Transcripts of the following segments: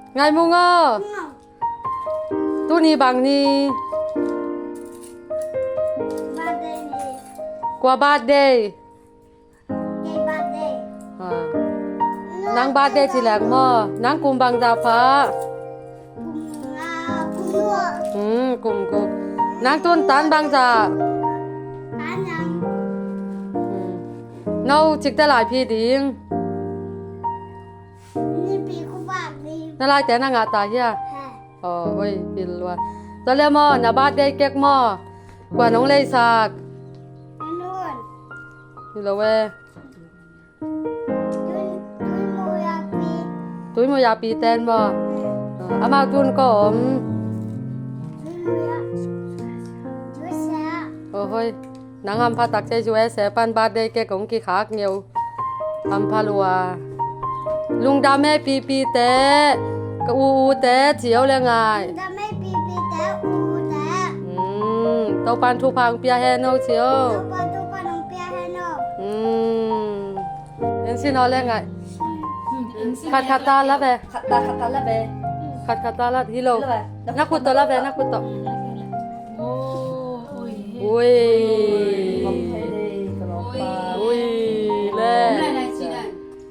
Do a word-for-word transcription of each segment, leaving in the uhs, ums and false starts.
Ngai Mung aw. Ngau. Tuni bang ni? Birthday ni. Kua birthday? Kei birthday. Ah. Nang birthday ci leng maw? Nang kum bangzah pha? Kum nga, kum guk. Hmm, kum guk. Nang tun tan bangzah? Tan yang. Hmm. No cikte lai phi ding? Nipi khuavak ding. Na laite na ngah ta hia? He. Aw, hoi, pil lua. Tua le maw, na birthday cake maw? Kua nong leisak? Anun. Hi lo e. Tui, Tui Muyapi. Tui Muyapi ten maw? He. Amau tun ko om. Tui Muya. Tui Sea. Aw, hoi. Nang hampha tak cia U S A pan birthday cake kong kikhak ngeu. Hampha lua. Lungdam e pipi te, ka u u te, ci o le ngai. Lungdam e pipi te, u u te. Hmm, Topan thupha hong pia hen o ci o. Topan thupha hong pia hen o. Hmm. En sin o le ngai. Khat khat ta la ve. Khat ta, khat ta la ve. Khat khat ta la hi lo. Hi lo ve. Na khut tawh la ve, na khut tawh. Ui. Ui le.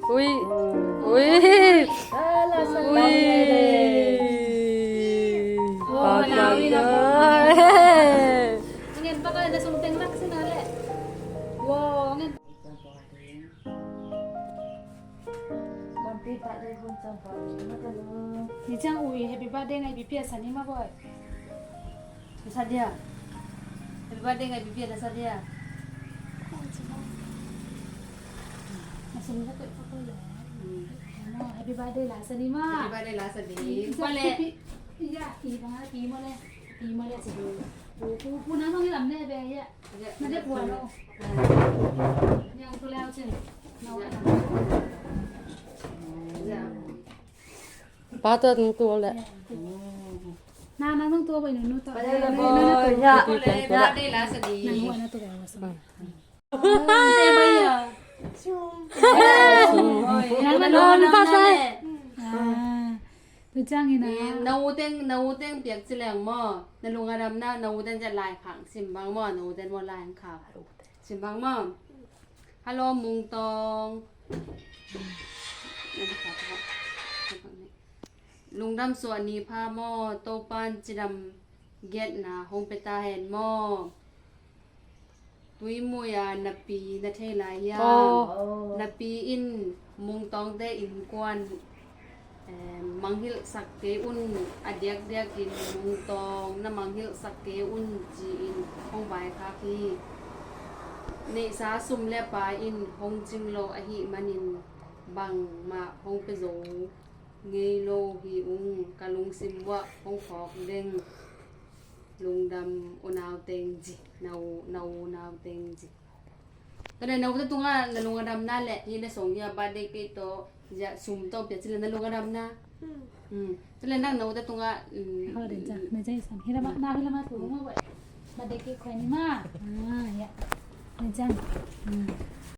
Ui. Ui. Ui. Ngen baka na sung teng lak sina le. Wow, ngen. Ni ciang ui, happy birthday ngai, bipi a sa ni ma boy. Sa dia. Happy birthday ngai, bipi a sa dia. Na sung sa ko ko le. Happy birthday la sa ni ma. Happy birthday la sa ni. Sa le. Ya, i ba, i mo le. I mo le si. Pu, pu, pu na mo ngi lam ne be ya. Pa tawh nong tua le. Na, na nong tua bai nunu tawh. Nang ua na tua bai wasa. Nang na nong pa sai. Tu ciangin a. Na u teng, na u teng piak ci leng maw. Na lung a dam na, na u teng ciat lai khang sim bang maw, na u teng maw lai khang. Sim bang maw. Hello, Mung Tawng. Lungdam suah ni pha maw, Topan cidam giatna hong pia ta hen maw. Tui Mui a na pi na thei lai hiam? Aw. Na pi in Mung Tawngte innkuan, eh, manghilhsak kei un, a diakdiakin Mung Tawng na manghilhsak kei un ci-in hong vaikhak hi. Neihsa sum le pai in hong cing lo ahih manin bangmah hong pia zo ngei lo hi ung, ka lungsim uah hong phawk ding. Lungdam unau teng ci, na u, na unau teng ci. Tua le na ute tungah na lung a damna le hih na song hia birthday cake tawh zia sum tawh pia ci le na lung a damna. Tua le nang na ute tungah. Hih lamah, na hih lamah tu lung a buai. Birthday cake khoi ni ma. Ah, ya. Ni ciang.